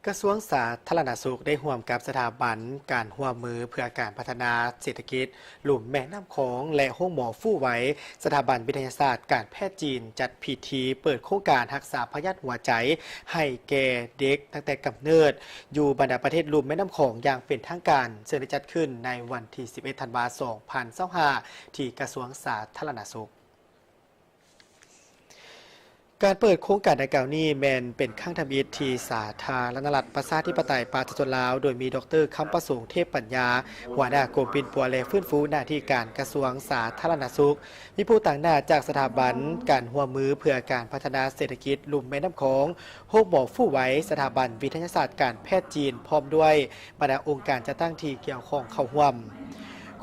ກະຊວງສາທາລະນະສຸກໄດ້ຮ່ວມກັບສະຖາບັນການຮ່ວມມືເພື່ອການພັດທະນາເສດຖະກິດລຸ່ມແມ່ນ້ຳຂອງ ແລະ ໂຮງໝໍຟູໄວ ສະຖາບັນວິທະຍາສາດການແພດຈີນ ຈັດພິທີເປີດໂຄງການຮັກສາພະຍາດຫົວໃຈໃຫ້ແກ່ເດັກຕັ້ງແຕ່ກຳເນີດ ຢູ່ບັນດາປະເທດລຸ່ມແມ່ນ້ຳຂອງຢ່າງເປັນທາງການ, ເຊິ່ງໄດ້ຈັດຂຶ້ນໃນວັນທີສິບເອັດ ທັນວາ ສອງພັນຊາວຫ້າ ທີ່ກະຊວງສາທາລະນະສຸກ. ການເປີດໂຄງການດັ່ງກ່າວນີ້ແມ່ນເປັນຄັ້ງທຳອິດທີ່ສາທາລະນະລັດປະຊາທິປະໄຕປະຊາຊົນລາວ ໂດຍມີ ດອກເຕີ ຄຳປະສົງ ເທບປັນຍາ ຫົວໜ້າກົມປິ່ນປົວ ແລະ ຟື້ນຟູໜ້າທີ່ການ ກະຊວງສາທາລະນະສຸກ, ມີຜູ້ຕາງໜ້າຈາກສະຖາບັນການຮ່ວມມືເພື່ອການພັດທະນາເສດຖະກິດລຸ່ມແມ່ນ້ຳຂອງ, ໂຮງໝໍຟູໄວ, ສະຖາບັນວິທະຍາສາດການແພດຈີນ ພ້ອມດ້ວຍບັນດາອົງການຈັດຕັ້ງທີ່ກ່ຽວຂ້ອງເຂົ້າຮ່ວມ.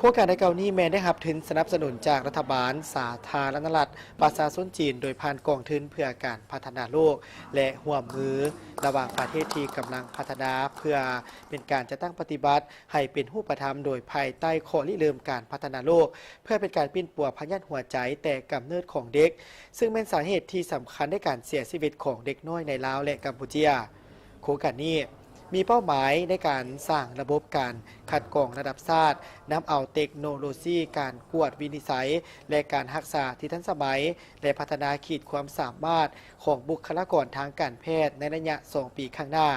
ໂຄງການດັ່ງກ່າວນີ້ແມ່ນໄດ້ຮັບທຶນສະໜັບສະໜູນຈາກລັດຖະບານສາທາລະນະລັດ ປະຊາຊົນຈີນ ໂດຍຜ່ານກອງທຶນເພື່ອການພັດທະນາໂລກ ແລະ ຮ່ວມມືລະຫວ່າງປະເທດທີ່ກຳລັງພັດທະນາ ເພື່ອເປັນການຈັດຕັ້ງປະຕິບັດໃຫ້ເປັນຮູບປະທຳ ໂດຍພາຍໃຕ້ຂໍ້ລິເລີ່ມການພັດທະນາໂລກ ເພື່ອເປັນການປິ່ນປົວພະຍາດຫົວໃຈແຕ່ກຳເນີດຂອງເດັກ, ເຊິ່ງແມ່ນສາເຫດທີ່ສຳຄັນໃນການເສຍຊີວິດຂອງເດັກນ້ອຍໃນລາວ ແລະ ກຳປູເຈຍ. ໂຄງການນີ້ມີເປົ້າໝາຍໃນການສ້າງລະບົບການຄັດກອງລະດັບຊາດ, ນຳເອົາເຕັກໂນໂລຊີການກວດວິນິດໄສ ແລະ ການຮັກສາທີ່ທັນສະໄໝ ແລະ ພັດທະນາຂີດຄວາມສາມາດຂອງບຸກຄະລາກອນທາງການແພດໃນໄລຍະສອງປີຂ້າງໜ້າ.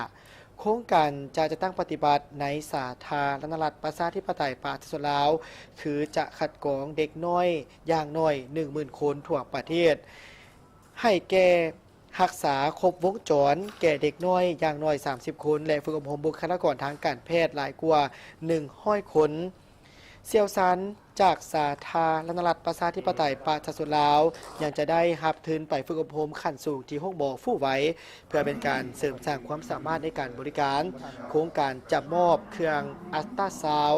ໂຄງການຈະຈັດຕັ້ງປະຕິບັດໃນສາທາລະນະລັດປະຊາທິປະໄຕປະຊາຊົນລາວ ຄືຈະຄັດກອງເດັກນ້ອຍຢ່າງໜ້ອຍໜຶ່ງໝື່ນຄົນທົ່ວປະເທດ ໃຫ້ແກ່ ຮັກສາຄົບວົງຈອນແກ່ເດັກນ້ອຍຢ່າງໜ້ອຍສາມສິບຄົນ ແລະ ຝຶກອົບຮົມບຸກຄະລາກອນທາງການແພດຫຼາຍກວ່າໜຶ່ງຮ້ອຍຄົນ. ຊ່ຽວຊານຈາກສາທາລະນະລັດປະຊາທິປະໄຕປະຊາຊົນລາວ ຍັງຈະໄດ້ຮັບທຶນໄປຝຶກອົບຮົມຂັ້ນສູງທີ່ໂຮງໝໍຟູໄວ ເພື່ອເປັນການເສີມສ້າງຄວາມສາມາດໃນການບໍລິການ. ໂຄງການຈະມອບເຄື່ອງອັລຕຣາຊາວ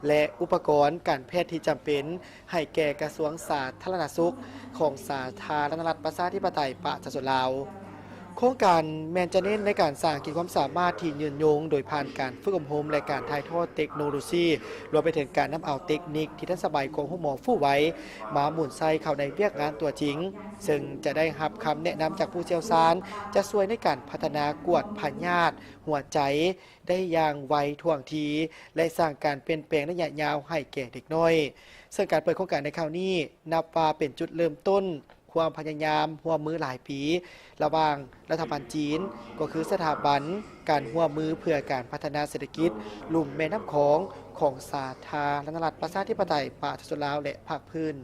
ແລະ ອຸປະກອນການແພດທີ່ຈຳເປັນ ໃຫ້ແກ່ກະຊວງສາທາລະນະສຸກຂອງສາທາລະນະລັດປະຊາທິປະໄຕປະຊາຊົນລາວ. ໂຄງການແມ່ນຈະເນັ້ນໃນການສ້າງຂີດຄວາມສາມາດທີ່ຍືນຍົງ ໂດຍຜ່ານການຝຶກອົບຮົມ ແລະ ການຖ່າຍທອດເຕັກໂນໂລຊີ, ລວມໄປເຖິງການນຳເອົາເຕັກນິກທີ່ທັນສະໄໝຂອງໂຮງໝໍຟູໄວ ມາໝູນໃສ່ເຂົ້າໃນວຽກງານຕົວຈິງ, ເຊິ່ງຈະໄດ້ຮັບຄຳແນະນຳຈາກຜູ້ຊ່ຽວຊານ, ຈະຊ່ວຍໃນການພັດທະນາກວດພະຍາດຫົວໃຈ ໄດ້ຢ່າງໄວທ່ວງທີ ແລະ ສ້າງການປ່ຽນແປງໄລຍະຍາວໃຫ້ແກ່ເດັກນ້ອຍ. ເຊິ່ງການເປີດໂຄງການໃນຄາວນີ້ ນັບວ່າເປັນຈຸດເລີ່ມຕົ້ນຄວາມພະຍາຍາມຮ່ວມມືຫຼາຍປີ ລະຫວ່າງລັດຖະບານຈີນ, ກໍຄືສະຖາບັນການຮ່ວມມືເພື່ອການພັດທະນາເສດຖະກິດລຸ່ມແມ່ນ້ຳຂອງ ຂອງສາທາລະນະລັດປະຊາທິປະໄຕປະຊາຊົນລາວ ແລະ ພາກພື້ນ.